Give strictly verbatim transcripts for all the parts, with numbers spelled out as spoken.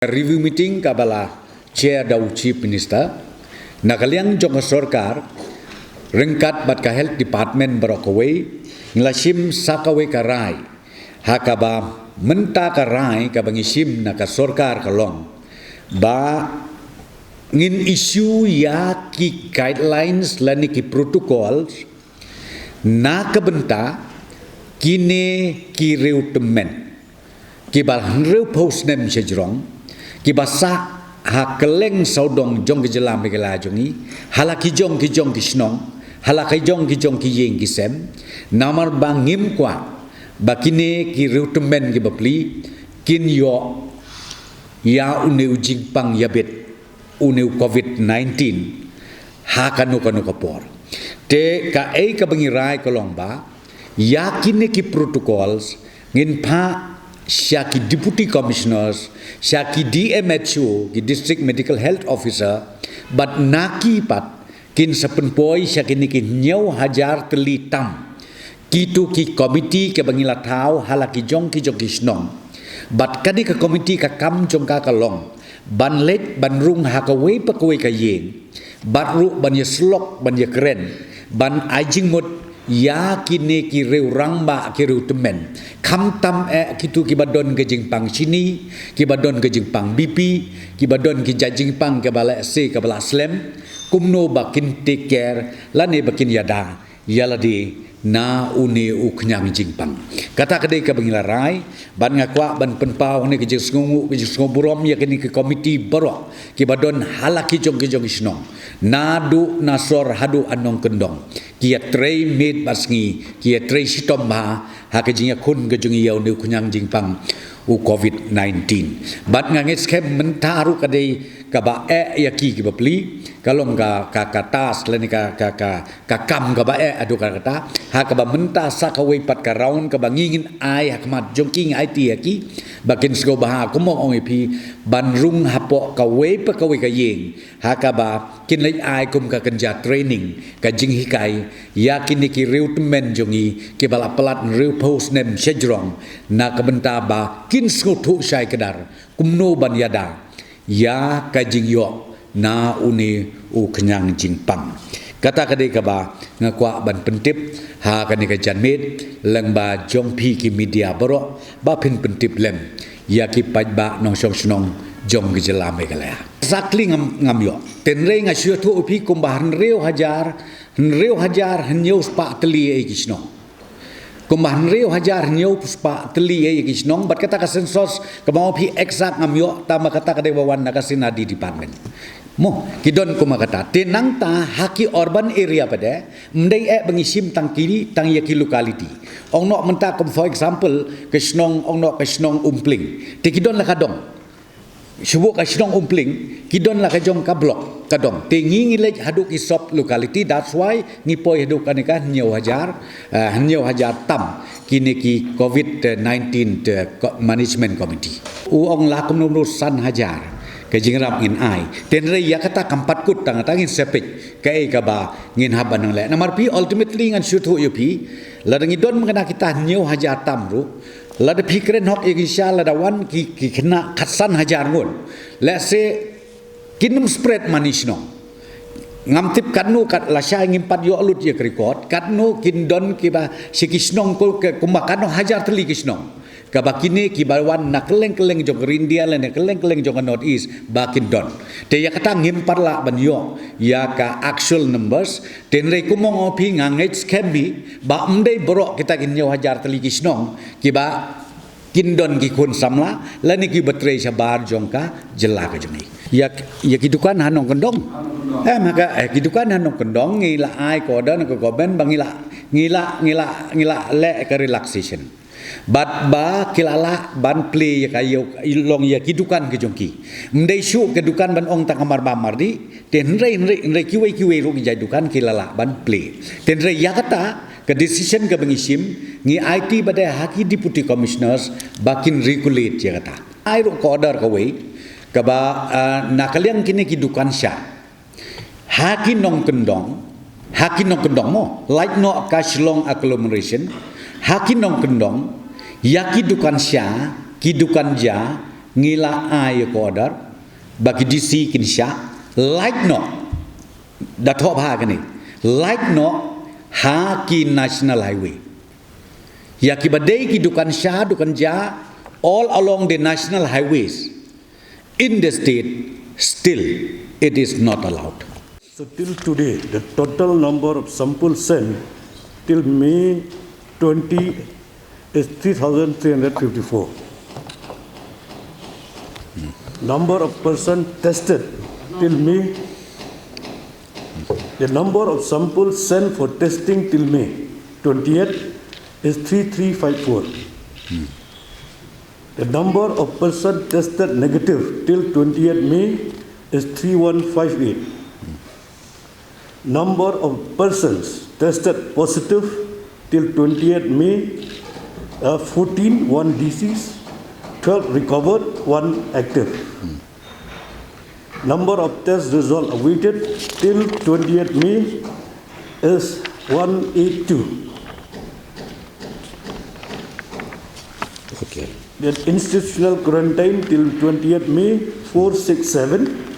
Review meeting kaba la chair da u Chief Minister, na ka liang jong ka sorkar ryngkat bad ka Health Department baroh kawei, ngi la shim sa kawei ka rai. Ha kaba mynta ka rai kaba ngi shim na ka sorkar ka long ba ngin issue ïa ki guidelines lane ki protocols na ka bynta kine ki riew tymmen kiba hynriewphew snem shajrong, kiba sah ha kylleng sawdong jong ka jylla Meghalaya jong ngi, ha la ki jong ki jong ki shnong, ha la ki jong ki jong ki ïing ki sem, namar ba ngim kwah ba kine ki riew tymmen kiba plie kin ïoh ïa une u jingpang ïabit, une u covid nineteen, ha kano kano ka por. Te kaei kaba ngi rai ka long ba ïa kine ki protocols ngin phah sha ki Deputy Commissioners, sha ki D M H O, ki District Medical Health Officer, bad na ki pat kin sa pynpoi sha kine ki hynñiew hajar tylli tam kitu ki komiti kiba ngi la thaw ha la ki jong ki jong ki shnong. Bad kane ka komiti ka kam jong ka ka long ban leit ban rung ha kawei pa kawei ka ïing, bad ruh ban ïasyllok, ban ïakren, ban ai jingmut ïa kine ki riew rangbah, ki riew tymmen, khamtam eh kitu kiba don ka jingpang shini, kiba don ka jingpang B P, kiba don ki jait jingpang kaba la se kaba la slem, kumno ba kin take care lane ba kin ïada ïa lade na une u khñiang jingpang. Kata ka dei kaba ngi la rai, bad nga kwah ban pynpaw hangne ka jingsngewnguh, ka jingsngewburom ïa kine ki komiti baroh kiba don ha la ki jong ki jong ki shnong, naduh na sor haduh ha nongkyndong, ki ïatrei miet bad sngi, ki ïatrei shitom bha ha ka jingïakhun ka jong ngi ïa une u khñiang jingpang u covid nineteen. Bad nga ngeit skhem mynta ruh ka dei kaba eh ïa ki kiba plie, ka long ka, ka, ka task lane ka, ka, ka, ka kam kaba eh haduh katta katta, ha kaba mynta sa kawei pat ka round kaba ngi ngin ai ha khmat jong ki, ngi aiti ïa ki ba kin sngewbha, kumba ong ïa phi, ban rung hapoh kawei pa kawei ka ïing, ha kaba kin leit ai kum ka kynja training, ka jinghikai ïa kine ki riew tymmen jong ngi kiba la palat hynriewphew snem shajrong, na ka bynta ba kin sngewthuh shai kdar kumno ban ïada ïa ka jingïoh na une u khñiang jingpang. Kata ka dei kaba nga kwah ban pyntip ha kane ka janmiet lyngba jong phi ki media baroh, ba phin pyntip lem ïa ki paidbah nongshong shnong jong ka jylla Meghalaya. Exactly ngam, ngam ïoh. Hynrei nga shu ïathuh ïa phi kumba hynriew hajar, hynriew hajar hynñiew spah tylli ïa ki shnong. Kumba hynriew hajar hynñiew spah tylli ïa ki shnong, bad kata ka census kaba ong ïa phi exact ngam ïoh, tangba kata ka dei ba wan na ka C and RD department. Mo, ki don kumba kata. Te nangta ha ki urban area pat de, ym dei eh ba ngi shim tang kine, tang ïa ki locality. Ong noh mynta kum for example, ka shnong, ong noh ka shnong Umpling. Te ki don la ka dong. Shuh ka shnong Umpling, ki don la ka jong ka block, ka dong. Te ngi ngi leit haduh ki sub locality, that's why ngi poi haduh kane ka hynñiew hajar, eh, hynñiew hajar tam kine ki covid nineteen te ko-, management committee. U ong la kumno kumno san hajar ka jingïarap ngin ai. Hynrei ïa kata kam pat kut tang, tang ngin sa peit kaei kaba ngin hap ban nang leh. Namar phi ultimately ngan shu ïathuh ïa phi, lada ngi don mynta kita hynñiew hajar tam ruh, lada phi kren hok ïa ki sha, lada wan ki, ki khynnah khatsan hajar ngut, let's say, kin ym spread man ki shnong. Ngam tip katno, kat lashai ngim pat ïoh lut ïa ka record, katno kin don kiba sha ki shnong ko, ke, kumba katno hajar tylli ki shnong kaba kine kiba wan na kylleng kylleng jong ka India lane kylleng kylleng jong ka North East ba kin don. Te ïa kata ngim pat lah ban ïoh ïa ka actual numbers. Hynrei kumba ong ïa phi, nga ngeit skhem hi ba ym dei baroh kita ki hynñiew hajar tylli ki shnong kiba kin don ki khun samla lane kiba trei shabar jong ka jylla ka jong ngi. Ïa, ïa ki dukan ha nongkyndong. Em, ha ka, eh, ki dukan ha nongkyndong ngi la ai ka order na ka government ba ngi la, ngi la, ngi la, ngi la leh ka relaxation. Bad ba ki la lah ban plie ïa ka, ïa, long ïa ki dukan ka jong ki. Ym dei shuh ka dukan ban ong tang ka marbam mardih, te hynrei, hynrei, hynrei kiwei kiwei ruh ki jait dukan ki la lah ban plie. Te hynrei ïa kata ka decision kaba ngi shim, ngi aiti pat de ha ki deputy commissioners ba kin regulate ïa kata. Ai ruh ka order kawei kaba, ah, na ka liang kine ki dukan sha ha ki nongkyndong, ha ki nongkyndong mo, lait noh ka Shillong agglomeration, ha ki nongkyndong, ïa ki dukan sha, ki dukan ja, Ngi la ai ïa ka order ba ki D C kin shah lait noh, da thoh bha kane, lait noh ha ki national highway. Ïa ki ba dei ki dukan sha, dukan ja, all along the national highways in the state, still it is not allowed. So till today, the total number of samples sent till May twenty is three thousand three hundred fifty-four. Number of person tested till May, the number of samples sent for testing till May twentieth is three three five four. The number of person tested negative till twentieth May is three one five eight. Number of persons tested positive till twentieth May, uh, fourteen, one deceased, twelve recovered, one active. Number of test result awaited till twentieth May is one eight two. Okay. The institutional quarantine till twentieth May, four six seven.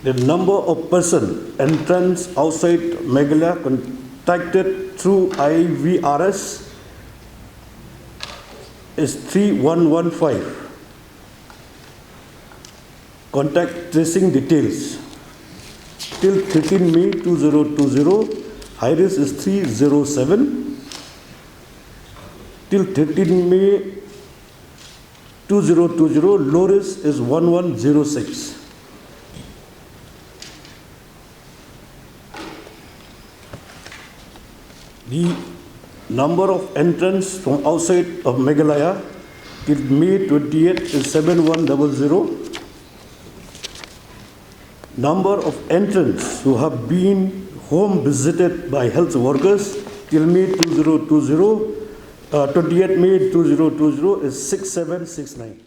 The number of person entrance outside Meghalaya contacted through I V R S is three one one five. Contact tracing details. Till thirteen May two zero two zero, high risk is three zero seven. Till thirteen May two zero two zero, low risk is one one zero six. The number of entrants from outside of Meghalaya till May twentieth is seven one double zero. Number of entrants who have been home visited by health workers till May two zero two zero, uh, twentieth May two zero two zero is six seven six nine.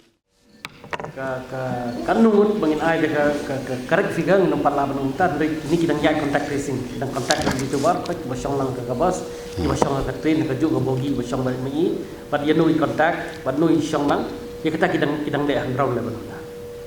Ka, ka, kan ngut ba ngin ai da ka, ka, ka correct figure ngin ym pat lah ban ong mynta, hynrei kine ki dang ïaid contact tracing, ki dang contact da ki YouTuber, ki ba shong lang ha ka bus, ki ba shong ha ka train, ha kajuh ka bogi, ba shong bad ma i, bad ïa no i contact, bad no i shong lang, ïa kata ki dang, ki dang leh ha ground level.